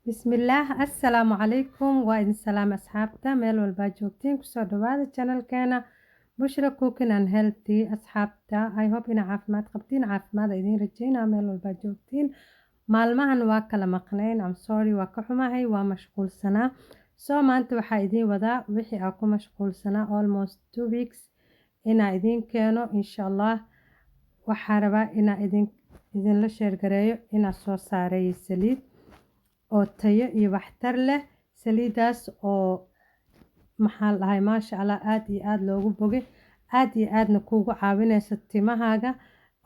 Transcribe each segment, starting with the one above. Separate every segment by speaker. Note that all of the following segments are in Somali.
Speaker 1: Bismillaah, assalaamu calaykum. Waa idin salaam asxaabta, meel walbaa joogtiin. Kusoo dhawaada channelkeena Bushra Cooking and Healthy. Asxaabta, I hope inaa caafimaad qabtiin. Caafimaad idiin rajeynaa meel walbaa joogtiin. Maalmahan waa kala maqnayn. I'm sorry, waa ka xumahay, waa mashquulsanaa. Soo maanta waxaa idiin wadaa wixii aa ku mashquulsanaa almost 2 weeks inaa idiin keeno, insha Allah. Waxaa rabaa inaa idinla share gareeyo inaa soo saaray saliid oo tayo iyo waxtar leh. Saliidaas oo, maxaa la dhahay, maasha Allah, aad iyo aad loogu bogay, aad iyo aadna kuugu caawinayso timahaaga,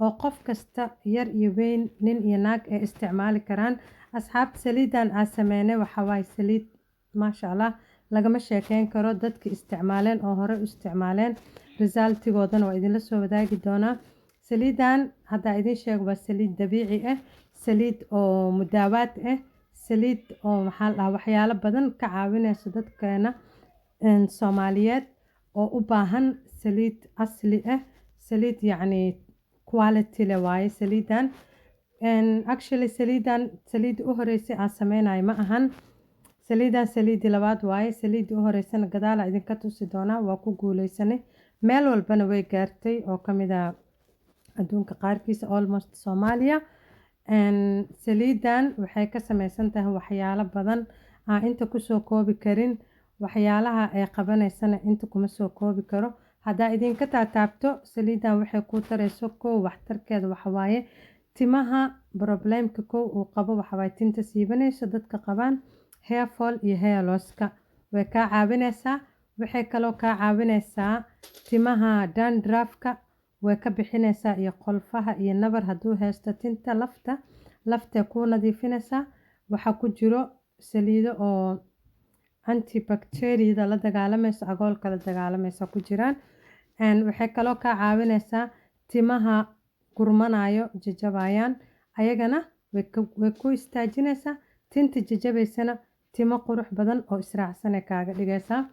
Speaker 1: oo qof kasta, yar iyo weyn, nin iyo naag, ay isticmaali karaan. Asxaabta, saliidan aa sameynay waxaa waaye saliid, maasha Allah, lagama sheekeyn karo. Dadka isticmaaleen oo hore u isticmaaleen, resultigoodana waa idinla soo wadaagi doonaa. Saliidan haddaa idin sheego, waa saliid dabiici ah, saliid oo mudaawaad ah, saliid oo, maxaa la dhahaa, waxyaalo badan ka caawinayso dadkeena Soomaaliyeed oo u baahan saliid asli ah, saliid yacni quality leh waaye saliidan. Actually, saliidan saliidii u horeysay aan sameynayo ma ahan. Saliidan saliidii labaad waaye. Saliidii u horeysana gadaala idinka tusi doonaa. Waa ku guuleysanay, meel walbana way gaartay oo kamid ah adduunka qaarkiisa, almost Soomaaliya. Saliidan waxay ka sameysan tahay waxyaalo badan aan inta kusoo koobi karin. Waxyaalaha ay qabanaysana inta kuma soo koobi karo. Haddaa idinka taataabto saliidan waxay kuu tarayso, kow, waxtarkeeda waxa waaye timaha. Problemka kow uu qabo waxa waaye tinta siibanayso. Dadka qabaan hair fall iyo hair losska way kaa caawinaysaa. Waxay kaloo kaa caawinaysaa timaha dandruffka way ka bixinaysaa, iyo qolfaha iyo nabar hadduu haysto tinta, lafta laftay kuu nadiifinaysaa. Waxaa ku jiro saliido oo antibacteriada la dagaalamayso, agoolka la dagaalamaysa ku jiraan. Waxay kaloo kaa caawinaysaa timaha gurmanayo, jajabayaan, ayagana way ku istaajinaysaa. Tinta jajabaysana timo qurux badan oo israacsan ay kaaga dhigaysaa.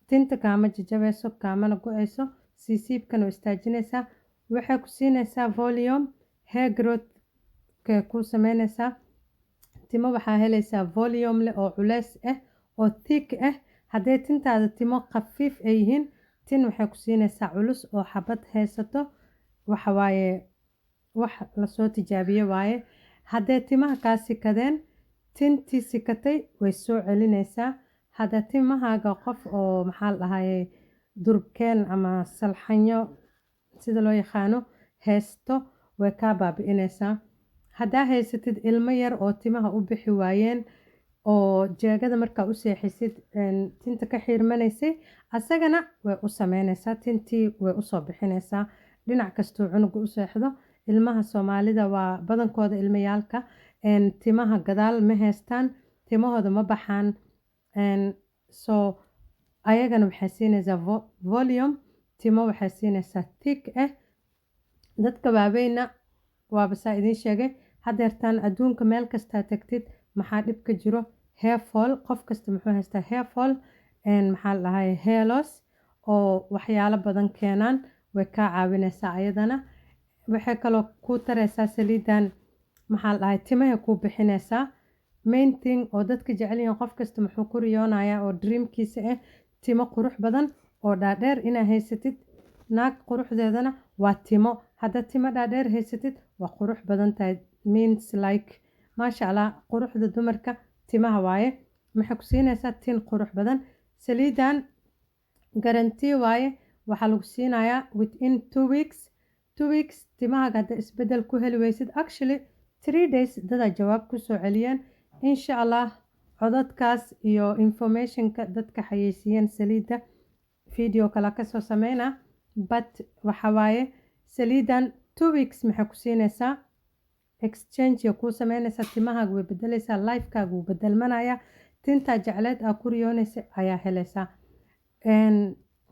Speaker 1: Tinta kaama jajabayso, kaamana go-ayso, siisiibkana way istaajinaysaa. Waxay ku siinaysaa volume, hair growth kay ku sameynaysaa. Timo waxaa helaysaa volume leh oo culeys ah oo thick ah. Hadday tintaada timo khafiif ay yihiin, tin waxay ku siinaysaa culus oo xabad haysato. Waxa waaye wax lasoo tijaabiye waaye. Hadday timaha kaa sikadeen, tintii sikatay way soo celinaysaa. Hadda timahaaga qof oo, maxaa la dhahaye, durbkeen ama salxanyo sida loo yaqaano haysto, way kaa baabi'inaysaa. Haddaa haysatid ilmo yar oo timaha u bixi waayeen, oo jeegada markaa u seexisid tinta ka xiirmanaysay, asagana way u sameynaysaa, tintii way usoo bixinaysaa dhinac kastuu cunuga u seexdo. Ilmaha Soomaalida waa badankooda ilmayaalka timaha gadaal ma haystaan, timahooda ma baxaan. So ayagana waxay siinaysaa volume, timo waxay siinaysaa thick ah. Dadka waaweyna waaba saa idiin sheegay. Hadeertaan adduunka meel kastaa tagtid, maxaa dhib ka jiro? Hair fall. Qof kasta muxuu haystaa? Hair fall, maxaa la dhahay, hair loss oo waxyaalo badan keenaan. Way kaa caawinaysaa ayadana. Waxay kaloo kuu taraysaa saliidan, maxaa la dhahay, timahay kuu bixinaysaa. Main thing oo dadka jecel yihiin, qof kasta muxuu ku riyoonayaa oo dreamkiisa ah? Timo qurux badan oo dhaadheer inaa haysatid. Naag quruxdeedana waa timo. Haddaad timo dhaadheer haysatid, waa qurux badan tahay, means like, maasha Allah. Quruxda dumarka timaha waaye. Maxay ku siinaysaa? Tin qurux badan. Saliidan guarantee waaye. Waxaa lagu siinayaa within 2 weeks. 2 weeks timahaaga hadda isbedel ku heli weysid, actually 3 days dadaa jawaab kusoo celiyeen. Insha Allah, codadkaas iyo informationka dadka xayeysiiyeen saliidda video kala kasoo sameynaa. But waxa waaye saliidan 2 weeks maxay ku siinaysaa? Exchange kuu sameynaysaa, timahaaga way bedeleysaa, lifekaaga wuu bedelmanayaa, tintaa jecleed aa ku riyoonaysa ayaa helaysaa.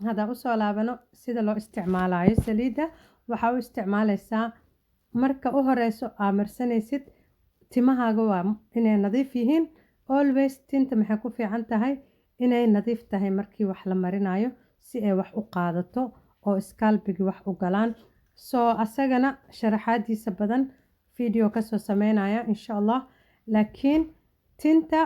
Speaker 1: Haddaan usoo laabano sida loo isticmaalayo saliidda, waxaa u isticmaaleysaa marka u horeyso aa marsanaysid, timahaaga waa inay nadiif yihiin always. Tinta maxay ku fiican tahay? Inay nadiif tahay markii wax la marinayo, si ay wax u qaadato oo scalpigi wax u galaan. Soo asagana sharaxaadiisa badan video kasoo sameynaya, insha Allah. Laakiin Tinta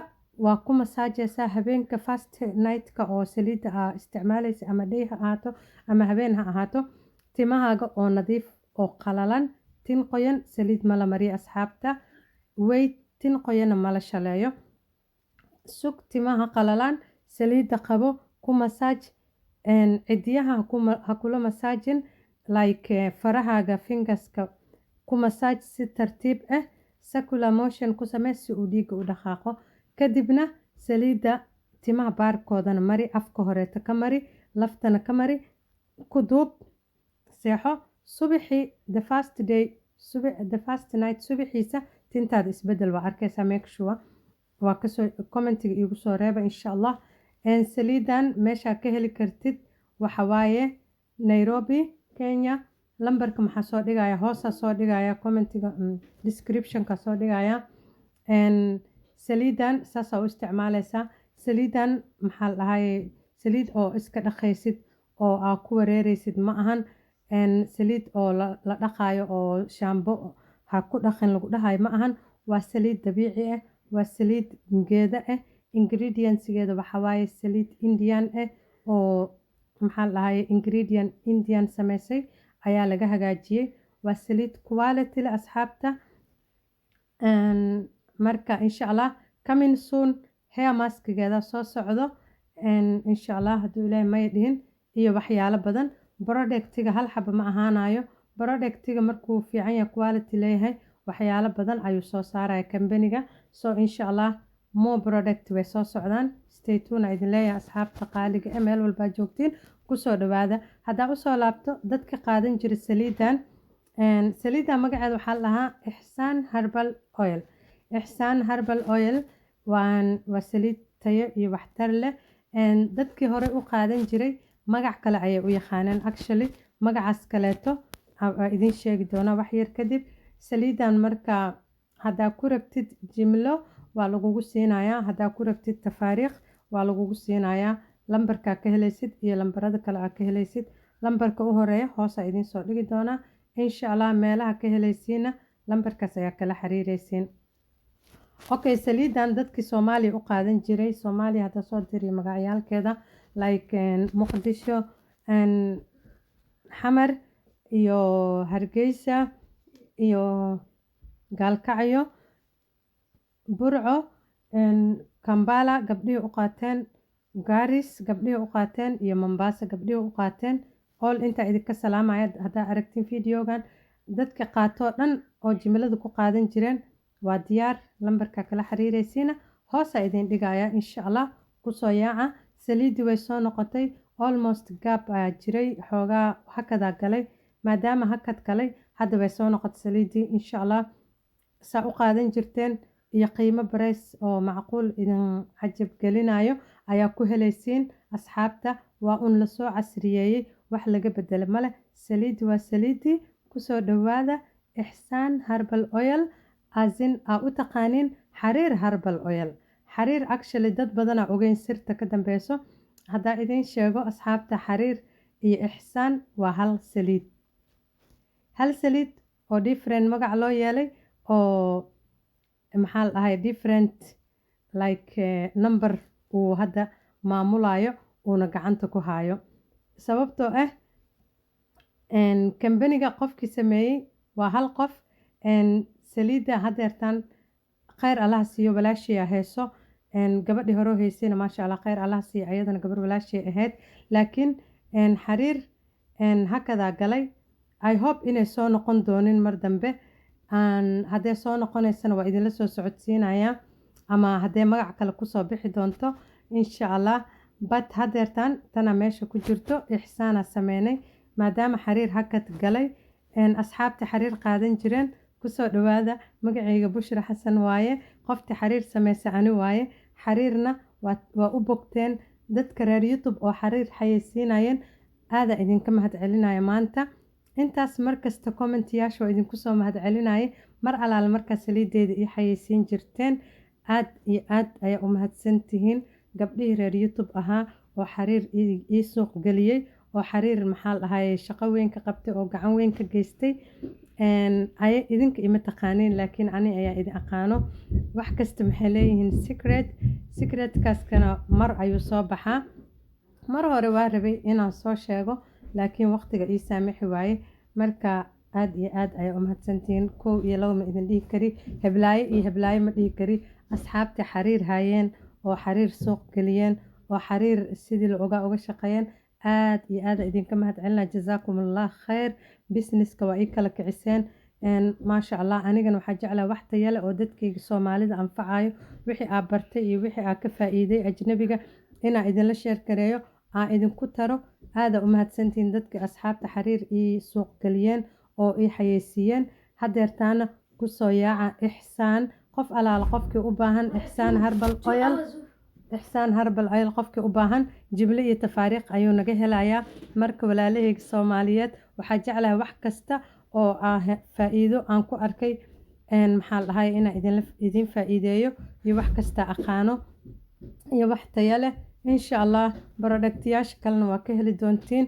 Speaker 1: waa ku masaajeysaa habeenka first night-ka oo saliidda aa isticmaaleysa, ama day ha ahaato ama habeen ha ahaato. Timahaaga oo nadiif oo qalalan, tin qoyan saliid ma la mariyo, asxaabta. Wait, tin qoyanna mala shaleeyo. Sug timaha qalalaan, saliidda qabo, ku masaaj. Cidiyaha ha kula masaajin, like farahaaga, fingerska ku masaaj si tartiib ah. Circular motion ku samee si uu dhiigga u dhaqaaqo. Kadibna saliidda timaha baarkoodana mari, afka horeeta ka mari, laftana ka mari, ku duub, seexo. Subaxii, the first day, the first night, subaxiisa tintaada isbedel waa arkaysaa. Make sure waa kasoo commentiga iigu soo reeba, insha Allah. Saliidan meeshaa ka heli kartid waxa waaye Nairobi, Kenya. Lambarka maxaa soo dhigaya? Hoosaa soo dhigaya, commentiga, descriptionka soo dhigaya. Saliidan saasaa u isticmaaleysaa. Saliidan maxaa la dhahaye, saliid oo iska dhaqaysid oo aa ku wareereysid ma ahan. Saliid oo la dhaqaayo oo shaambo ha ku dhaqin lagu dhahayo ma ahan. Waa saliid dabiici ah, waa saliid geeda ah. Ingredientsgeeda waxaa waaye saliid Indian ah oo maxaa la dhahaye, ingredient Indian sameysay ayaa laga hagaajiyey. Waa saliid quality leh, asxaabta. Marka insha Allah, coming soon, hair maskigeeda soo socdo, insha Allah, hadduu Ilaahay maya dhihin, iyo waxyaalo badan. Productiga hal xaba ma ahaanayo. Productiga markuu fiican yahay, quality leeyahay, waxyaalo badan ayuu soo saaraya kambaniga. So insha Allah more product way soo socdaan. Stay tuned idin leeyahay, asxaabta qaaliga ee meel walbaa joogtiin, kusoo dhawaada. Haddaa usoo laabto dadka qaadan jiray saliidan, saliidan magaceeda waxaa la dhahaa Ixsaan Herbal Oil. Ixsaan Herbal Oil waa saliid tayo iyo waxtar leh. Dadkii hore u qaadan jiray magac kale ayay u yaqaaneen. Actually, magacaas kaleeto waa idin sheegi doonaa wax yar kadib. Saliidan marka haddaa ku rabtid jimlo waa lagugu siinayaa, haddaa ku rabtid tafaariikh waa lagugu siinayaa. Lambarkaa ka helaysid iyo lambarada kale aa ka helaysid, lambarka u horeeya hoosaa idiin soo dhigi doonaa, insha Allah. Meelaha ka helaysiina lambarkaas ayaa kala xiriireysiin. Okay, saliidan dadkii Soomaaliya u qaadan jiray, Soomaaliya hadda soo diriyo magacyaalkeeda, like Muqdisho, Xamar iyo Hargeysa iyo Gaalkacyo, Burco, Kampala gabdhihii u qaateen, Garis gabdhihii u qaateen iyo Mombasa gabdhihii u qaateen, all intaa idinka salaamaya. Haddaa aragtiin videogan, dadka qaatoo dhan oo jimlada ku qaadan jireen, waa diyaar. Lambarka kala xiriireysiina hoosaa idin dhigaya, insha Allah. Kusoo yaaca. Saliidii way soo noqotay. Almost gap ayaa jiray, xoogaa hakadaa galay. Maadaama hakad galay, hadda way soo noqotay saliidii, insha Allah. Saa u qaadan jirteen iyo qiimo price oo macquul idin cajab gelinayo ayaa ku helaysiin, asxaabta. Waa un lasoo casriyeeyey, wax laga bedelo male. Saliidi waa saliidii. Kusoo dhawaada Ixsaan Herbal Oil, asin aa u taqaaniin Xariir Herbal Oil. Xariir actually dad badanaa ogeyn sirta ka dambeyso. Haddaa idiin sheego, asxaabta, Xariir iyo Ixsaan waa hal saliid, hal saliid oo different magac loo yeelay, oo maxaa la dhahay, different like number uu hadda maamulayo uuna gacanta ku hayo, sababtoo ah kambaniga qofkii sameeyey waa hal qof. Saliidda haddeertan kheyr Allaha siiyo, walaashii hayso. Gabadhii hore haysayna, maasha Allah, kheyr Allaha siiyo, ayadana gabar walaashii ahayd. Laakiin Xariir hakadaa galay. I hope inay soo noqon doonin mar dambe. Haddee soo noqonaysana waa idinla soo socodsiinayaa, ama haddee magac kale kusoo bixi doonto, insha Allah. But haddeertan tana meesha ku jirto Ixsaana sameynay maadaama Xariir hakad galay. Asxaabta Xariir qaadan jireen, kusoo dhawaada. Magacayga Bushra Xasan waaye. Qofta Xariir sameysa ani waaye. Xariirna waa u bogteen dadka reer YouTube oo Xariir xayeysiinayeen. Aadaa idinka mahad celinaya maanta. Intaas markasta commentiyaasha waa idinku soo mahad celinayay. Mar alaala markaa saliideeda ii xayeysiin jirteen, aad iyo aad ayaa u mahadsantihiin, gabdhihii reer YouTube ahaa oo Xariir ii suuq geliyey, oo Xariir maxaa la dhahaye shaqo weyn ka qabtay oo gacan weyn ka geystay. Ay idinka ima taqaaniin, laakiin ani ayaa idin aqaano. Wax kasta maxay leeyihiin secret. Secretkaaskana mar ayuu soo baxaa. Mar hore waa rabay inaan soo sheego, laakiin waqtiga ii saamixi waaye. Marka aad iyo aad ayaa u mahadsantihiin. Kow iyo labo ma idin dhihi kari, heblaayo iyo heblaayo ma dhihi kari. Asxaabta xariir haayeen oo xariir suuq geliyeen oo xariir sidii la ogaa uga shaqeeyeen, aad iyo aad idinka mahad celinaa. Jazaakum Allah khayr. Businesska waa ii kala kiciseen, maasha Allah. Anigana waxaa jeclaa wax tayo leh oo dadkayga Soomaalida anfacayo. Wixii aa bartay iyo wixii aa ka faa'iiday ajnabiga inaa idinla share gareeyo, aan idinku taro. Aada u mahadsantihiin dadka asxaabta xariir ii suuq geliyeen oo ii xayeysiiyeen. Hadeertaana kusoo yaaca Ixsaan. Qof alaala qofkii u baahan Ixsaan Herbal Oil, Ixsaan Herbal Oil qofkii u baahan, jimle iyo tafaariiq ayuu naga helayaa. Marka walaalahayga Soomaaliyeed, waxaa jeclahay wax kasta oo ah faa'iido aan ku arkay, maxaa la dhahay, inaan idin faa'iideeyo iyo wax kasta aqaano iyo wax tayo leh. Insha Allah productyaasha kalena waa ka heli doontiin.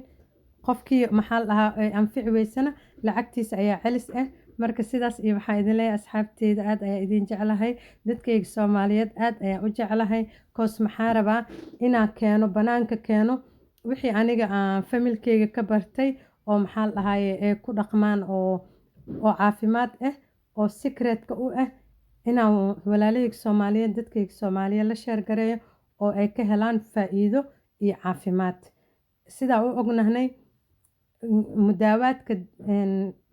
Speaker 1: Qofkii, maxaa la dhahaa, ay anfici weysana, lacagtiisa ayaa celis ah. Marka sidaas iyo waxaan idin leeyahay, asxaabteyda, aad ayaa idin jeclahay. Dadkayga Soomaaliyeed aad ayaa u jeclahay, 'cause maxaa rabaa inaan keeno, banaanka keeno wixii aniga aan familkeyga ka bartay oo, maxaa la dhahaye, ay ku dhaqmaan oo caafimaad ah oo secretka u ah, inaan walaalahayga Soomaaliyeed, dadkayga Soomaaliyeed la share gareeyo oo ay ka helaan faa'iido iyo caafimaad. Sidaa u ognahnay, mudaawaadka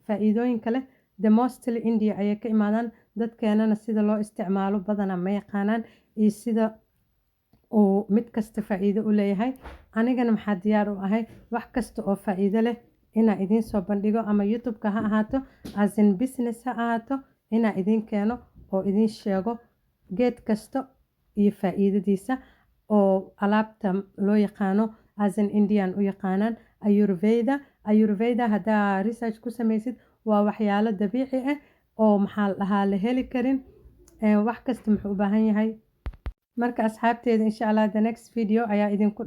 Speaker 1: faa'iidooyinka leh the mostly India ayay ka imaadaan. Dadkeenana sida loo isticmaalo badanaa ma yaqaanaan iyo sida uu mid kasta faa'iido u leeyahay. Anigana maxaa diyaar u ahay wax kasta oo faa'iido leh inaan idiin soo bandhigo, ama YouTube-ka ha ahaato, as in business ha ahaato, inaan idiin keeno oo idiin sheego geed kasta iyo faa'iidadiisa oo alaabta loo yaqaano, as in Indian u yaqaanaan Ayurveda. Ayurveda haddaa research ku sameysid, waa waxyaalo dabiici ah oo, maxaa la dhahaa, la heli karin. Wax kasta muxuu u baahan yahay. Marka asxaabteeda, insha Allah the next video ayaa idinku.